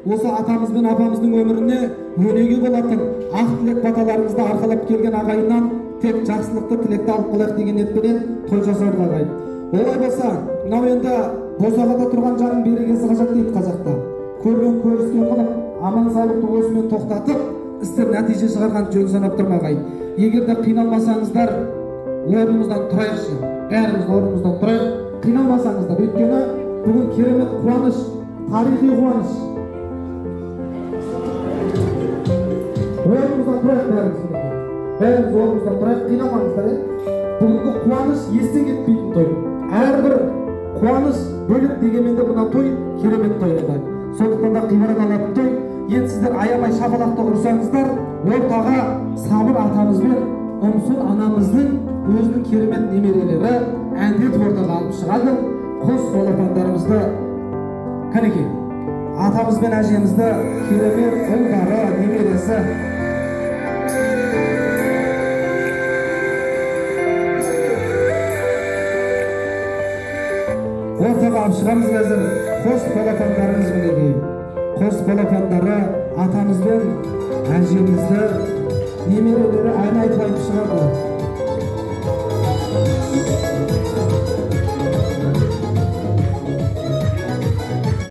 Осы атамыз бен апамыздың өміріне өнеге болатын ақ тілек баталарымызды арқалап келген ағайыннан тек жақсылықты тілекті алып қалайық деген ниетпенен той жасадық ағайын. Олай болса, мынау енді босағада тұрған жанның берекесі қажат дейді қазақта. Көрген көріскен қылып, аман саулықты осымен тоқтатып, істер нәтиже шығарған жөн санап тұрмын ағайын. Егер де қиналмасаңыздар, орнымыздан тұрайықшы. Бәріміз орнымыздан тұрайық, қиналмасаңыздар. Өйткені бүгін керемет қуаныш, тарихи қуаныш. Орнымыздан тұрайық бәріміз. Бәріміз орнымыздан тұрайық, қиналмаңыздар. Бүгінгі қуаныш естен кетпейтін той. Әрбір қуаныш бөлек дегенмен де мына той керемет той ағайын. Сондықтан да ғибрат алатын той. Енді сіздер аямай шапалақты ұрсаңыздар, ортаға Сабыр атамыз бен Ұмсын анамыздың өзінің керемет немерелері әндетіп ортаға алып шығады. Қос балапандарымызды кәнекей, атамыз бен әжемізді керемет ұлдары, немересі. Ортаға алып шығамыз қазір. Қос балапандарымыз мінекей. Қос балапандары атамыз бен әжемізді немерелері ән айтып айтып шығады.